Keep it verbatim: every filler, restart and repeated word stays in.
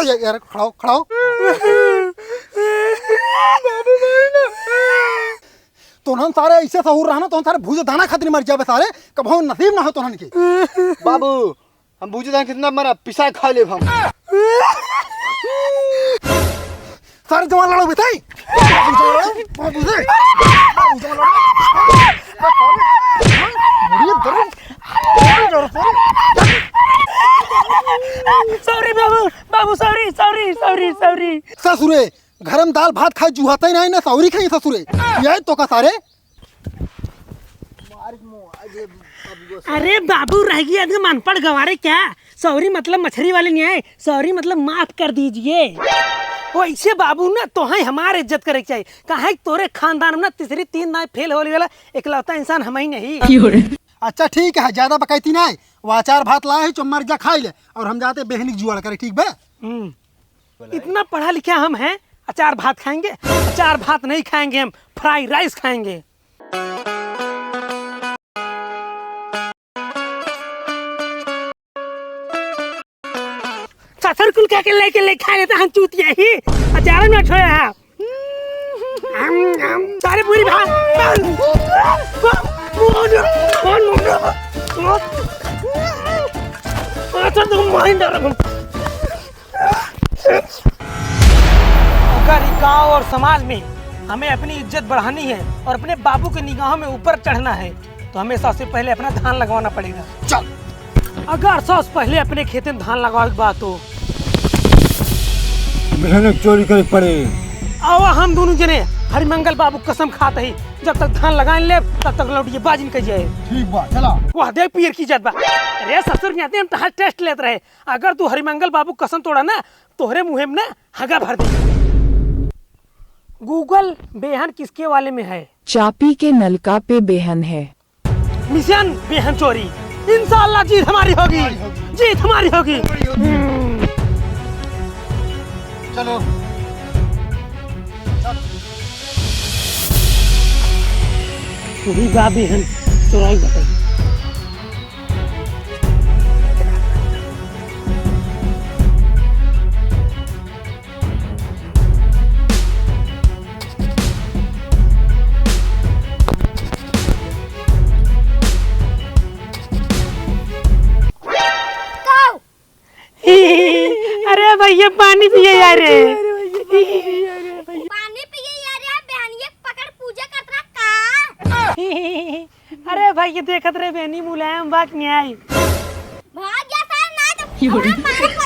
ये यार, खड़ा हो, खड़ा हो। तोहन सारे ऐसे सहूर रहा ना, तोहन सारे भूजे दाना खातिर मर जाबे सारे, कबहूँ नसीब ना हो तोहन के। बाबू, हम भूजे दाना कितना मरा, पिसा खा लेब हम। सारे जवान लड़ो बेटा। बाबू से। Sorry बाबू, बाबू, sorry, sorry, sorry, sorry। ससुरे, घर में दाल भात खाए जुहाते नहीं ना, सौरी खाई ससुरे। ये तो का सारे। अरे बाबू, रह गया एकदम अनपढ़ गवारे क्या? सौरी मतलब मछली वाले नहीं आए, सौरी मतलब माफ कर दीजिए। वैसे बाबू ना, तोहई हमार इज्जत करे के चाहिए। काहे कि तोरे खानदान में ना तीसरी तीन दाई फेल होले वाला इकलौता इंसान हमही नहीं। अच्छा ठीक है, ज्यादा बकैती नहीं। वो अचार भात लाए है, चुम्मर जा खाई ले, और हम जाते बेहनी के जुआड़ करे, ठीक बे? हम्म। इतना पढ़ा लिखा हम हैं, अचार भात खाएंगे? अचार भात नहीं खाएंगे हम, fry rice खाएंगे। ससुर कुल कह के लेके ले खा लेता हम चूतिया ही, अचार ना छोड़ा है। सारे पूरी भात। अच्छा, तुम माइन डालो। अगर इस गांव और समाज में हमें अपनी इज्जत बढ़ानी है और अपने बाबू की निगाहों में ऊपर चढ़ना है, तो हमें सबसे पहले अपना धान लगवाना पड़ेगा। चल। अगर सबसे पहले अपने खेते में धान लगावे के बा तो मेहनत चोरी करे पड़े। आवा हम दोनों जने हरिमंगल बाबू कसम खात ही, जब तक धान लगाए लेब, तब तक लौटिए बाजिन कह जाए। ठीक बा, चला। वह देख पियर की जात बा। अरे ससुर के नाते हम तहार test लेत रहे। अगर तू हरिमंगल बाबू कसम तोड़ा ना, तोहरे मुँहे में ना हगा भर दे। Google, बेहन किसके वाले में है? चापी के नलका पे बेहन है। मिशन बेहन चोरी, इंशाअल्लाह जीत हमारी होगी, जीत हमारी होगी। हम्म। चलो। वही बा बेहन चोराई बताई। अरे भैया, पानी पिए यार रे। पानी पिए यार रे, बेहनिया पकड़ पूजा करत रहा का? अरे भाई, ये देखत रहे बेहनी मुलायम बा कि न्याय। भाग जा सार, ना तो हमरा मारब